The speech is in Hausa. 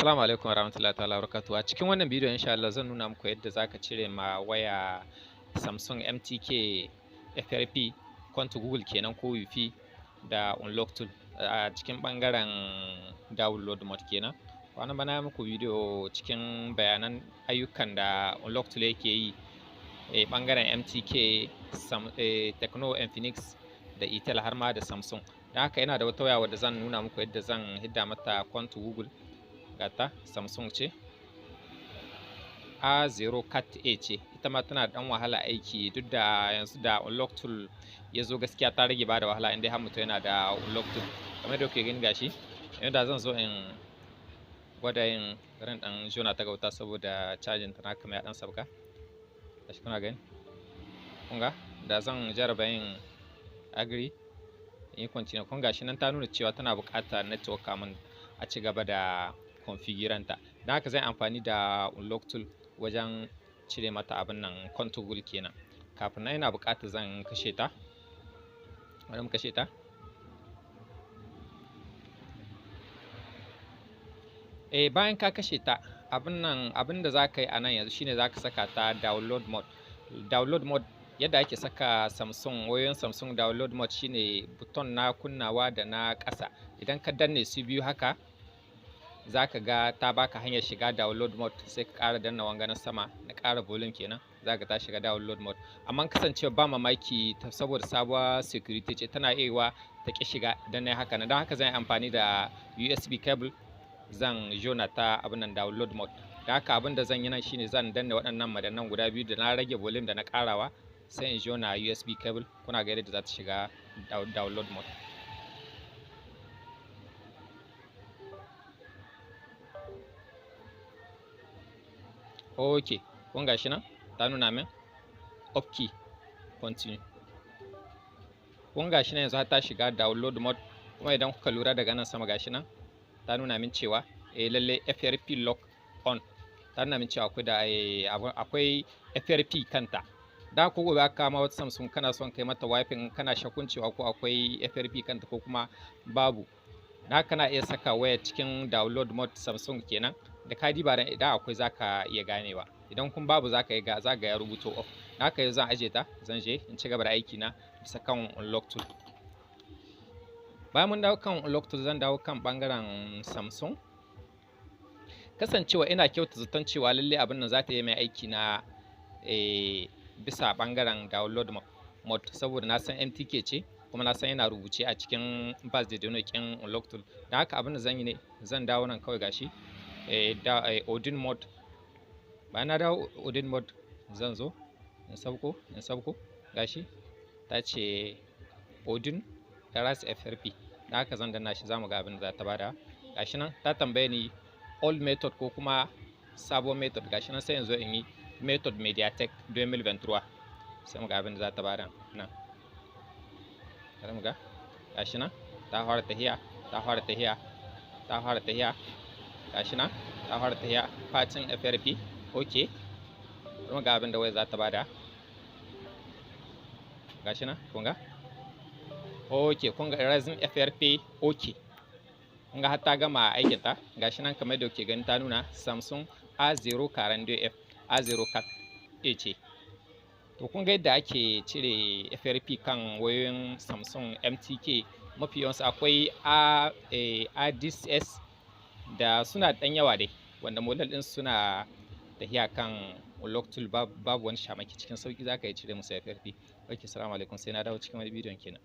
Assalamu alaikum warahmatullahi ta'ala wabarakatuh. A cikin wannan bidiyon, insha Allah, zan nuna muku yadda zaka cire ma waya Samsung MTK FRP, compte Google kenan, ko Wi-Fi da Unlock Tool a cikin ɓangaren download mode kenan. Kwanan bana muku bidiyo cikin bayanan ayyukan da Unlock Tool yake yi ɓangaren MTK, Tecno, Infinix da Itel, har ma da Samsung. Don haka ina da wata waya wadda zan nuna muku yadda zan hidda mata compte Google. Gata, Samsung ce, A0 Cat A ce. Ita ma tana dan wahala aiki, duk da yanzu da Unlock Tool ya zo, gaskiya ta rage bada wahala inda har mutum yana da Unlock Tool. Kamar da kuke gani, gashi yanzu da zan zo in gwada yin ran dan jona ta gauta saboda cajin ta kamar ya dan sabka. Gashi kuna gani, kun ga da zan jarraba yin agree, in yi continue, kun gashi nan ta nuna cewa tana buƙatar network kamun a ci gaba da configuring ta. Don haka zan amfani da Unlock Tool wajen cire mata abin nan, compte Google kenan. Kafin nan ina buƙatar zan kashe ta. Bari mu kashe ta. Bayan ka kashe ta, abin nan, abin da za ka yi a nan yanzu shine za ka saka ta download mode. Download mode, yadda ake saka Samsung, wayoyin Samsung download mode, shine button na kunnawa da na ƙasa. Idan ka danne su biyu haka, za ka ga ta baka hanyar shiga download mode. Sai ka ƙara danna wanga na sama na ƙara volume kenan, za ka ta shiga download mode. Amma kasancewa ba mamaki, saboda sabuwar security ce, tana iya yiwuwa ta ƙi shiga idan na yi haka. Don haka zan yi amfani da USB cable, zan jona ta abin nan download mode. Da haka abin da zan yi nan shine zan danne waɗannan madannan guda biyu da na rage volume da na ƙarawa, sai in jona USB cable. Kuna ga yadda za ta shiga download mode. Ok, kun gashi nan ta nuna min up key, continue. Kun gashi nan yanzu har ta shiga download mode. Kuma idan kuka lura daga nan sama, gashi nan ta nuna min cewa lalle FRP lock on. Ta nuna min cewa akwai da akwai FRP kanta. Da ko gobe aka kama wata Samsung kana son kai mata wiping, kana shakkun cewa ko akwai FRP kanta ko kuma babu, da kana iya saka waya cikin download mode, Samsung kenan. Da ka diba dan idan akwai, zaka iya ganewa. Idan kun babu, zaka yi ga zaka ga ya rubuto off. Da haka yanzu zan aje ta, zan je in ci gaba da aiki na bisa kan Unlock Tool. Bayan mun dawo kan Unlock Tool, zan dawo kan bangaren Samsung. Kasancewa ina kyauta zaton cewa lalle abin nan za ta yi mai aiki na bisa bangaren download mode, saboda na san MTK ce, kuma na san yana rubuce a cikin base de données kin Unlock Tool. Don haka abin da zan yi ne, zan dawo nan kawai, gashi da Odin mode. Bayan na dawo Odin mode, zan zo in sauko, in sauko. Gashi ta ce Odin Erase FRP. Da haka zan danna shi, zamu ga abin da za ta bada. Gashi nan ta tambaye ni old method ko kuma sabon method. Gashi nan, sai yanzu in yi method MediaTek 2023, sai mu ga abin da za ta bada nan. Bari mu ga. Gashi nan ta fara tahiya, ta fara tahiya, ta fara tahiya. Gashi nan ta fara tahiya, patching FRP. Okay, bari mu ga abin da waya za ta bada. Gashi nan, kun ga. Okay, kun ga erasing FRP. Okay, kun ga har ta gama aikin ta. Gashi nan kamar da kuke gani, ta nuna Samsung A0 42F, A0 Cat A ce. To, kun ga yadda ake cire FRP kan wayoyin Samsung MTK. Mafi yawansu akwai A, A10s da suna ɗan yawa dai, wanda model ɗin suna tafiya kan Unlock Tool, babu wani shamaki, cikin sauki zaka iya cire musu FRP. Ok, salamu alaikum, sai na dawo cikin wani bidiyon kenan.